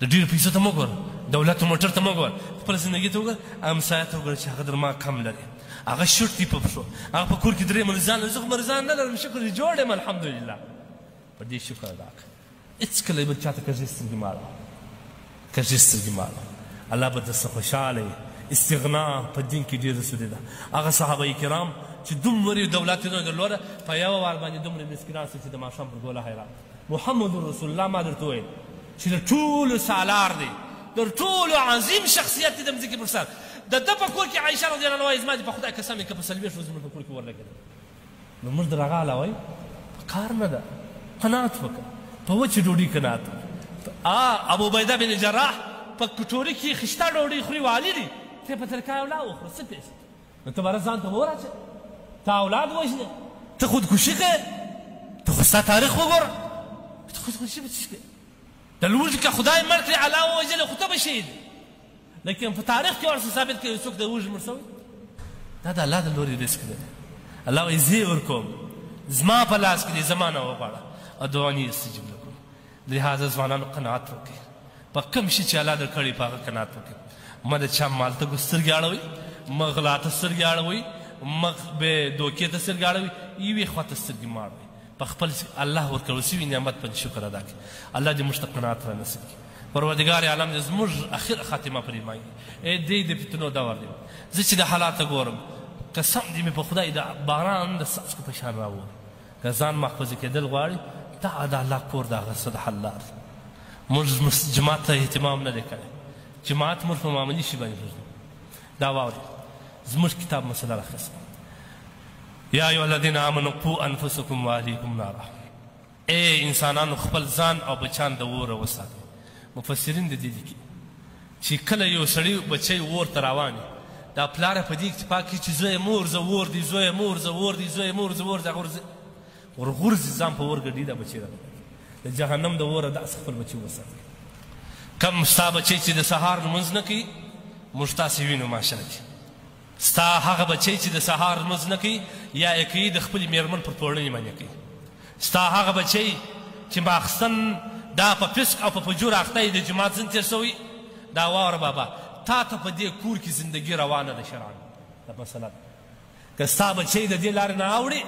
د ډېرو پیسو ته مه ګوره، دولت او موټر ته مه ګوره، خپله زندګي ته وګوره، همسایه ته وګوره چې هغه در ما کم لري، هغه شرط دی په پښو، هغه په کور کې درې مریضان لري، زه خو مریضان نه لرم، شکر دی جوړ یم الحمدلله. په دې شکر ادا کړه. هېڅکله بل چا ته کږې سترګې مه اړوه، کږې سترګې مه اړوه، الله به درڅخه خوشحاله وي. استغنا په دین کې ډېره ضروري ده. هغه صحابه کرام چې دومره دولت یې نه درلوده، په یوه وار باندې دومره مسکینان سول چې د ماښام پر ګوله حیران. محمد رسول الله ما درته وویل چې د ټولو سالار دی، تر ټولو عظیم شخصیت دی د مځکې پر سر. د ده په کور کې عایشه رضی الله عنها وایي زما دې په خدای قسم که په 40 ورځې موږ په کور کې ورلګېدل، نو موږ در هغه علاوه په کار نه ده، قناعت وکړه، په وچې ډوډۍ قناعت وکړه. ابو عبیده بن جراح په کټوري کې خشته ډوډۍ خوري، والي دی، ته په ترکا یو لا وخوره، څه پېښ؟ نو ته به ځان ته اور اچوې، ته اولاد وژنې، ته خودکشي کوې، ته خو ستا تاریخ وګوره، ته خودکشي به څه کوې؟ د لوږې که خدای مړ کړي الله ووژلې خو ته به شهید، لیکن په تاریخ کې ورڅه ثابت کړي څوک د لوږې مړ شوی، دا د الله د لوري رزق دی. الله وایي زه یې ورکوم، زما په لاس کې دی، زما نه وغواړه، ادعوني استجب لکم. لهذا ځوانانو قناعت وکړئ، په کوم شي چې الله درکړی په هغه قناعت وکړئ. مه د چا مال ته سترګې اړوئ، مه غلا ته سترګې اړوئ، مه بې دوکې ته سترګې اړوئ، یوې خوا ته سترګې مه اړوئ، په خپل الله ورکړل شوي نعمت باندې شکر ادا کړئ. الله دې موږ ته قناعت را نصیب کړي. پروردګار عالم دې زموږ اخر خاتمه پر ایمان کړي. ای دې د فتنو دور دی، زه چې د حالات ګورم قسم دې مې په خدای د باران د څاڅکو په شان راووري. که ځان محفوظ کېدل غواړي، دا د الله کور د هغه څه د حل لار دی. موږ جماعت ته اهتمام نه دی کړی، جماعت موږ په معاملي شي باندې پرېږدو. دا واورئ، زموږ کتاب مسله راخیسته، یا ایها الذین آمنوا قوا انفسکم واهلیکم نارا. ای انسانانو خپل ځان او بچان د اوره وساتئ. مفسرین د دې لیکي چې کله یو سړی بچی اور ته روان وي، دا پلار په دې اتفاق کوي چې زوی مور زه اور دی، زوی مور زه اور دی، زوی مور زه اور دی، هغه ورغورځي ځان په اور ګډي، دا بچی راغلی د جهنم د اوره داسې خپل بچي وساتئ. کم ستا بچی چې د سهار لمونځ نه کوي، موږ تاسې وینو معاشره کې، ستا هغه بچی چې د سهار لمونځ نه کوي یا یې کوي د خپلې میرمن پر پوړنې باندې کوي، ستا هغه بچی چې ماخستن دا په فسق او په فجور اخته یې د جومات ځین تېر شوی، دا واوره بابا، تا ته په دې کور کې زندګي روانه ده شرعاً. دا مسله ده. که ستا بچی د دې لارې نه اوړي،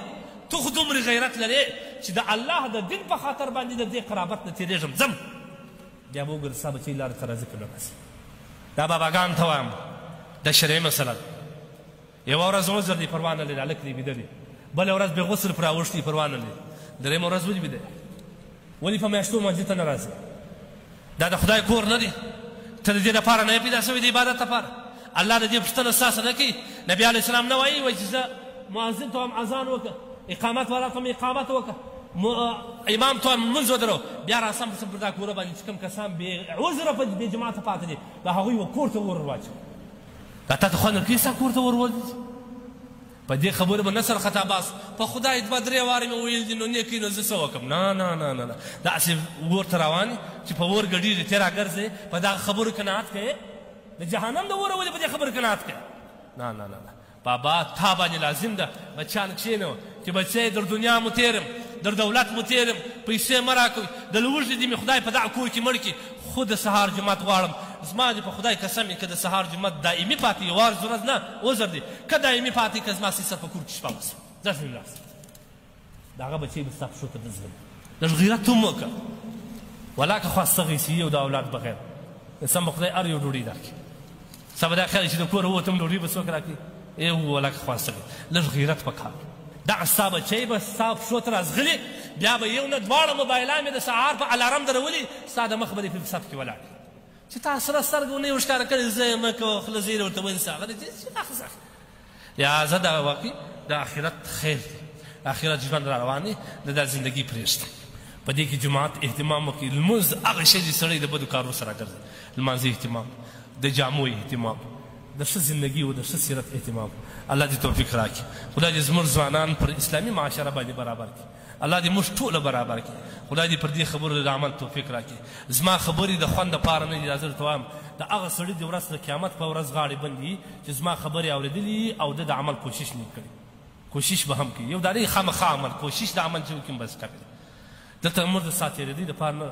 ته خو دومره غیرت لرې چې د الله د دین په خاطر باندې د دې قرابت نه تېرېږم، ځم، بیا به وګوره ستا بچی لارې ته راځي که نه راځي. دا باباګان ته وایم، دا شرعي مسله ده. یوه ورځ عذر دی، پروا نه لري، هلک دی ویده دی، بله ورځ بې غسل پر اوښتی، پروا نه لري، درېیمه ورځ ولې ویده، ولې په میاشتو مسجد ته نه راځي؟ دا د خدای کور نه دی، ته د دې لپاره نه یې پیدا شوی، د عبادت لپاره. الله د دې پوښتنه ستا څخه نه کوي. نبي علیه السلام نه وایي، وایي چې زه مؤذن ته وایم اذان وکړه، اقامت والا ته هم اقامت وکړه، امام ته هم لمونځ ودرو، بیا راسم پسم پر دا کوره باندې چې کوم کسان بې عذره په بې جماعته پاتې دي، د هغوی و کور ته اور واچوه. دا تا ته خوند ورکوي ستا کور ته اور ورځي؟ په دې خبرې به نه سر خطا باس، په خدای دوه درې وارې مې ویل دي نو نه کوي، نو زه څه وکړم؟ نه نه نه نه نه، داسې اور ته روان چې په اور ګډېږي، ته راګرځې، په دغه خبرو قناعت کوې؟ د جهنم د اوره ولې په دې خبرو قناعت کوې؟ نه نه نه نه بابا، تا باندې لازم ده بچیان کښېنوه چې بچی در دنیا مو تېرم، در دولت مو تېرم، پیسې مه راکوئ، د لوږې دې مې خدای په دغه کور کې مړ کړي، خو د سهار جومات غواړم. زما دې په خدای قسم که د سهار جومات دایمي پاتې یو ورځ ورځ نه عذر دی، که دایمي پاتې که زما سر په کور کې شپه وسه، ځه لاړ شه. د هغه بچی به ستا پښو ته نه ځغلي. لږ غیرت هم وکړه، ولاکه خوا ستغی سي یو د اولاد بغیر، سم به خدای هر یو ډوډۍ درکړي. ستا به دا خیال چې د کوره ووتم ډوډۍ به څوک راکړي؟ ای ولاکه خوا ستغی، لږ غیرت پکار. دغه ستا بچی به ستا پښو ته راځغلي، بیا به یو نه دواړه موبایلان مې د سهار په الارم درولي، ستا د مخ به دې په صف کې ولاړ چې تا سره سترګه ونه یې ورښکاره کړې، زه یې مه کوه، خوله زیرې ورته ونیسه، هغه دې چې اخ. لهذا دا واقعي د آخرت خیر دی، آخرت ژوند را روان دی، د دا زندګي پرېږده. په دې کې جماعت اهتمام وکړي. لمونځ هغه شی دی سړی د بدو کارو سره ګرځي، لمانځه اهتمام، د جامو اهتمام، د ښه زندګي او د ښه سیرت اهتمام. الله دې توفیق راکړي. خدای دې زموږ ځوانان پر اسلامي معاشره باندې برابر کړي. الله دې موږ ټوله برابر کړي. خدای دې پر دې خبرو د عمل توفیق راکړي. زما خبرې د خوند دپاره نه دي، دا زه درته وایم، د هغه سړي د ورځ د قیامت په ورځ غاړې بندي چې زما خبرې اورېدلي او ده د عمل کوشش نه کړي. کوشش به هم کوي، یو دا دی خامخا عمل، کوشش د عمل چې وکړي بس کافي دی. دلته موږ د ساعت تېرېدۍ دپاره نه،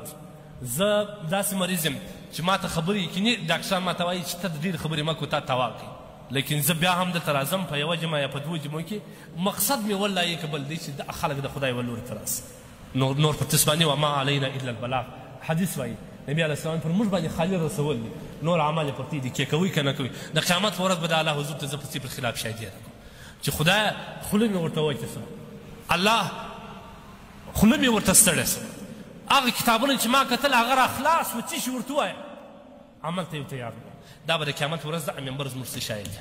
زه داسې مریض یم چې ما ته خبرې یقیني ډاکټران ما ته وایي چې ته ډېرې خبرې مه کوه، تا توا کوي. لیکن زه بیا هم دلته راځم په یوه جمعه یا په دوو جمعو کې، مقصد مې والله یې که بل دی چې دا خلک د خدای و لوري ته راسي. نور په تاسو باندې وما علینا الا البلاغ حدیث وایي نبی علیه السلام پر موږ باندې خالي رسول دي، نور عمل یې پر دي کې کوي که نه کوي. د قیامت په ورځ به د الله حضور ته زه په پر خلاف شاهدي ادا کوم چې خدای خوله مې ورته وچه سوه، الله خوله مې ورته ستړې سوه، هغه کتابونه چې ما کتل هغه را خلاص و، څه شي ورته ووایه، عمل ته یو تیار نه. دا به د قیامت ورځ د منبر زموږ څه شاهد دی.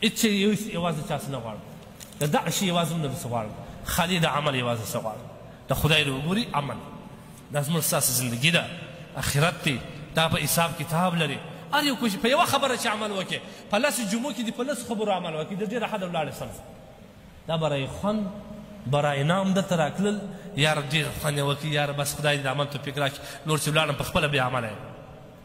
هېڅ شی یوازې چا څه نه غواړم، د دغه شي یوازې هم نه څه غواړم، خالي د عمل یوازې څه غواړم، د خدای له وګوري عمل. دا زموږ ستاسو زندګي ده، اخرت دی، دا په حساب کتاب لري. هر یو کوشش په یوه خبره چې عمل وکړي، په لسو جمعو کې دې په لسو خبرو عمل وکړي، د ډېره حده ولاړې سم. دا برای خوند برای نام درته راکړل، یاره ډېر خوند یې وکړي، یاره بس خدای دې د عمل توفیق راکړي، نور چې ولاړم په خپله بې عمله یم.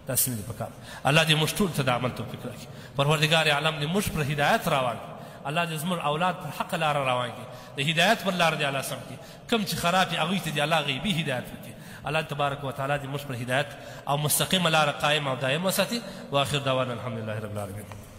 داسې نه دي پکار. الله دې موږ ټول ته د عمل توفیق راکړي. پروردګار عالم دې موږ پر هدایت روان کړي. الله دې زموږ اولاد پر حق لاره روان کړي، د هدایت پر لار دې الله سم کړي. کوم چې خراب دي هغوی ته دې الله غیبي هدایت وکړي. الله تبارک وتعالی دې موږ پر هدایت او مستقیمه لاره قایم او دایم وساتي. واخر دعوانا الحمدلله رب العالمین.